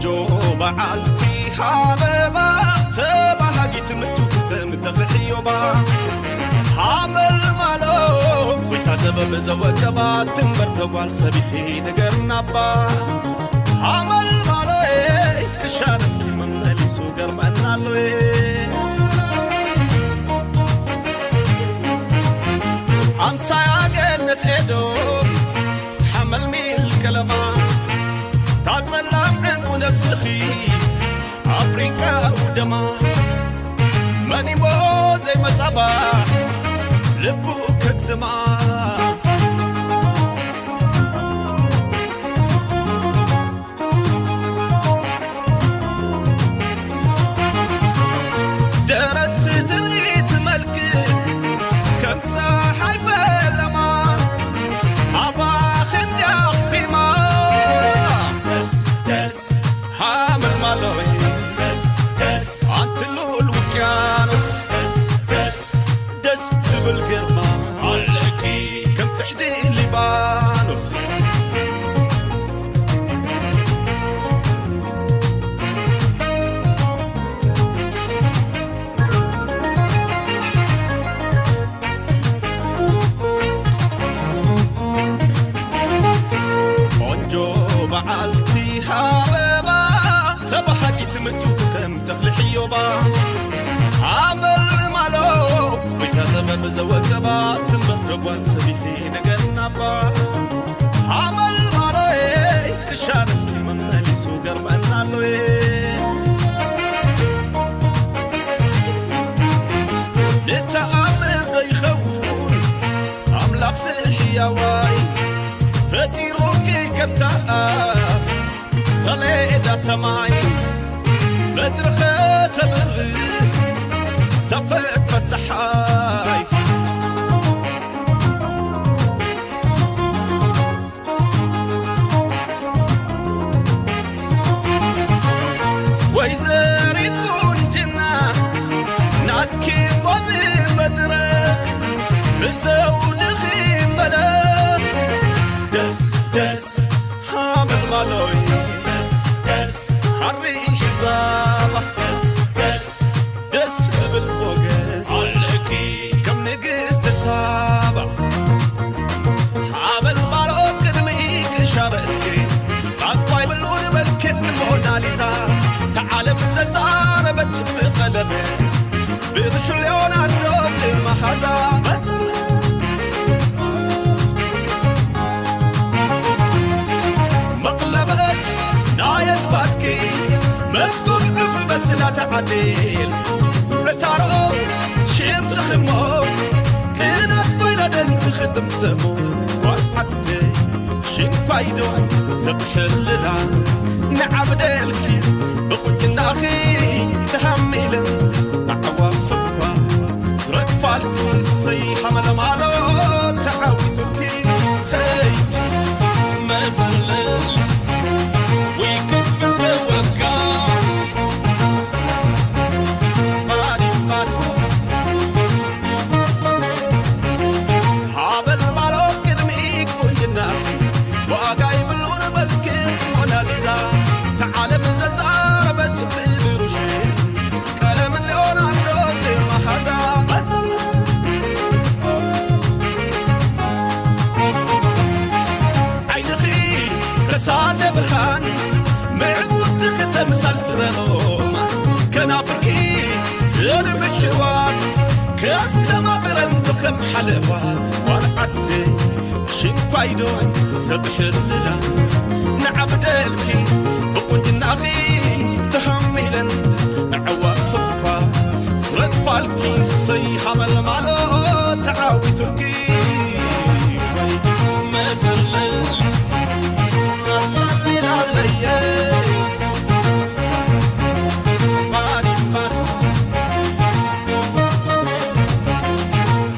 ጆ በዓልቲ ሃበባ ተባሃጊት ምቹ ከም ተኽሊ ሕዮባ ሃመልማሎ ጎይታ ጥበብ ዘወቀባ ትንበር ተጓል ሰቢኺ ንገርናባ ሃመልማሎ ክሻረትኪ መመሊሱ ገርመናሎ ኣምሳያ ገነት ኤዶም ሓመልሚል ቀለማ ታጸላም ዕንቁ ነብስኺ ኣፍሪቃ ውደማ መኒሞ ዘይመጻባ ልቡ ከግዝማ ደረት ትርኢት መልክ ከም ፀሓይ ፈለማ ኣባኽን ያኽቲማ ደስ ደስ ሓመልማሎይ ደስ ደስ ኣንቲ ልኡል ውቅያኖስ ደስ ደስ ደስ ትብል ግርማ ኣለኪ ከም ጽሕዲ ሊባኖስ ቆንጆ በዓልቲ ሃበባ ተባሃጊት ምቹ ከም ተኽሊ ሕዮባ ኣመልማሎ ጎይታ ጥበብ ዘወቀባ ትንበር ጓል ሰቢኺ ነገርናባ ኣመልማሎ ክሻረትኪ መመሊሱ ገርመናሎ ንተኣምር ዶ ይኸውን ኣምላኽ ስሕያዋይ ፈጢሩኪ ከምታ ሰሌዳ ሰማይ መድረኸ ተብርህ ተፈጥፈት ፀሓይ ወይዘሪት ቁንጅና ናትኪ ሞዚ መድረኽ ብዘውድኺ መለኽ ደስ ደስ ሃመልማሎይ ደስ ደስ ሃሪ ሒዛባ ደስ ደስ ደስ ዝብል ሞገስ ኣለኪ ከም ንግስቲ ሳባ ሓበል ባርኦ ቅድሚ ክሻረትኪ ኣባይ ብሉ ንበልክን ሞናሊዛ ተዓለም ዘዛረበት ብቐለም ብርሹ ሊዮናርዶ መሓዛ መፅል መቕለበት ናየት ባትኪ መዝጉብ ዕፍ በስላ ተዓዲል ዕታርኦ ሽም ትኽሞ ቅነት ኮይና ደንቲ ክጥምተሙ ጓል ዓደይ ሽንኳይዶ ዘብሕልና ንዓብደልኪ ብቁንጅናኺ ተሃሚለን ኣዕዋፍ እኳ ረግፋልኪ ሰይ ሓመለማሎ ተዓዊቱልኪ ሄይ መዘለል ወይ ክትተወጋ ማዲ ማዲ ሃበል ማሎ ቅድሚ ቁንጅና ዋጋ ይብሉን በልክን ሞናሊዛ ተዓለም ዘዛረበት ብብሩሽ ቀለም ሊዮናርዶ መሓዛ መፀል ዓይንኺ ከሳተ ብርሃን ምዕቡት ከተምሳል ፍረኖማ ከናፍርኪ እርምሽዋት ከስተማቕረን ብኸም ሓለዋት ጓል ዓደይ ሽንኳይዶ ሰብ ሕልና ንዓብደልኪ ብቁንጅናኺ ተሃሚለን ኣዕዋፍ እኳ ፍረት ፋልኪ ሰይ ሃመልማሎ ተዓዊቱልኪ መዘለል ኣላሊላለየ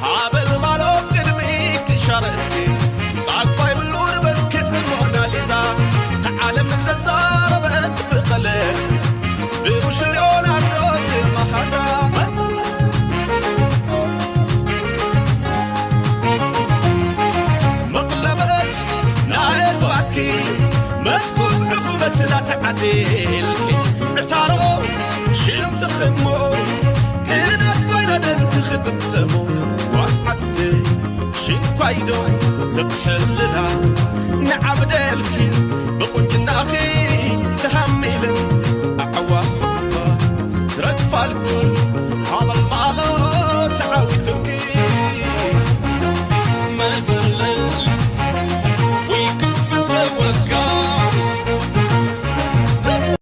ሃበል ማሎ ቅድሚ ክሻረትኪ ጣቋይ ብሉ ንበልክን ሞናሊዛ ተዓለም ዘዛ ዓዴልኪ ዕታሮ ሽም ትኽሞ ክነት ኮይና ደም ትኽድምተሞ ዋዓደ ሽንኳይዶ ዘብሐልና ንዓብደልኪ